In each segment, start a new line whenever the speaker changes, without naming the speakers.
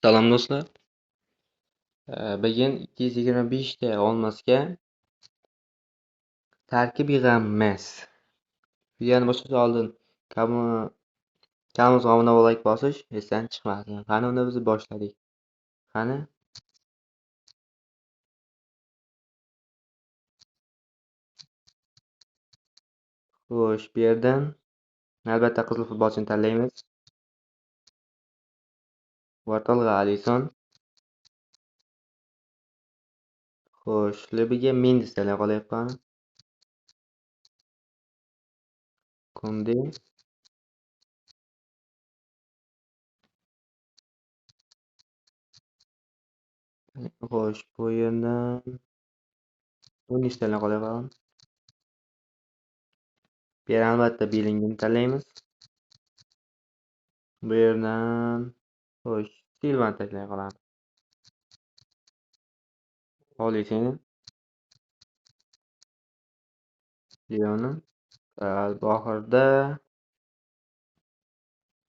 Salom do'stlar. Bugun 225 ta olmosga tarkib yig'amiz. Videoni boshlashdan oldin kanalimizga obuna va like bosish esdan chiqmasin. Qani unda biz boshladik. Qani? Xo'sh, bu yerdan albatta qizil futbolchini tanlaymiz. Vartalg'a Alisson. Xo'sh, Lebiga Mendes tanlay qolayapman. Kunde. Xo'sh, bu yerdan Nunes tanlay qolayapman. Bu yerdan albatta Bellinghamni tanlaymiz. Bu yerdan xo'sh, Silvani tanlay qolamiz. Olisini. Leoni. Oxirida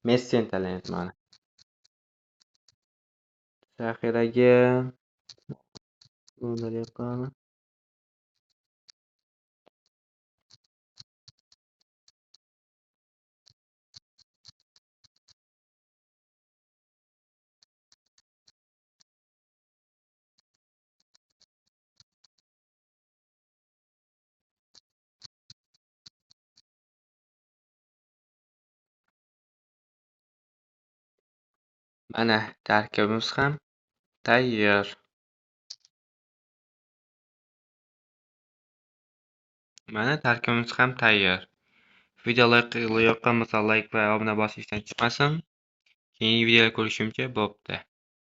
Messini tanlaymiz mana. Zaxiraga uni. Mana tarkibimiz ham tayyor. Mana tarkibimiz ham tayyor. Video yoqqan bo'lsa like va obuna bosish esdan chiqmasin. Keyingi videoda ko'rishguncha bo'pti.